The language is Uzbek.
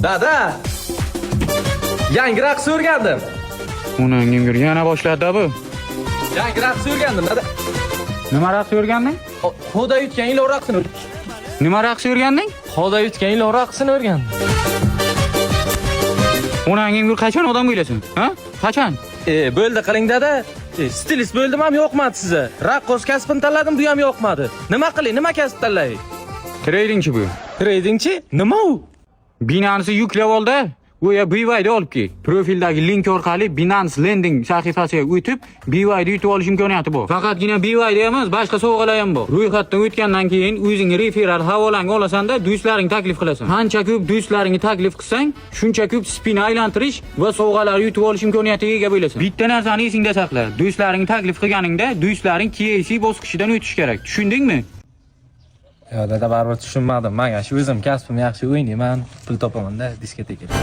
Dada! Yangi raqs o'rgandim. Onangga yana boshladi bu. Yangi raqs o'rgandim, dada. Nima raqs o'rganding? Xoda yutgan ilov raqsini. Nima raqs o'rganding? Xoda yutgan ilov raqsini o'rgandim. Onangga qachon odam bo'lasan? Ha? Qachon? E, bo'ldi qiling, dada. E, stilist bo'ldim ham yoqmadi sizni. Raqqos kasbini tanladim, bu ham yoqmadi. Nima qilay, nima kasb tanlay? Tradingchi bu. Tradingchi? Nima u? Binance yuklab oldi. U ya BYD olib kel. Profildagi link orqali Binance Lending sahifasiga o'tib, BYD yutib olish imkoniyati bor. Faqatgina BYD emas, boshqa sovg'alar ham bor. Ro'yxatdan o'tgandan keyin o'zing referral havolangni olasanda do'stlaringni taklif qilasan. Qancha ko'p do'stlaringni taklif qilsang, shuncha ko'p spin aylantirish va sovg'alar yutib olish imkoniyatiga ega bo'lasan. Bitta narsani esingda saqla. Do'stlaringni taklif qilganingda do'stlaring KYC bosqichidan o'tish kerak. Tushundingmi? Yo, dada, baribir tushunmadim. Men shu o'zim kasbim yaxshi o'ynayman, pul topaman-da diskotekaga.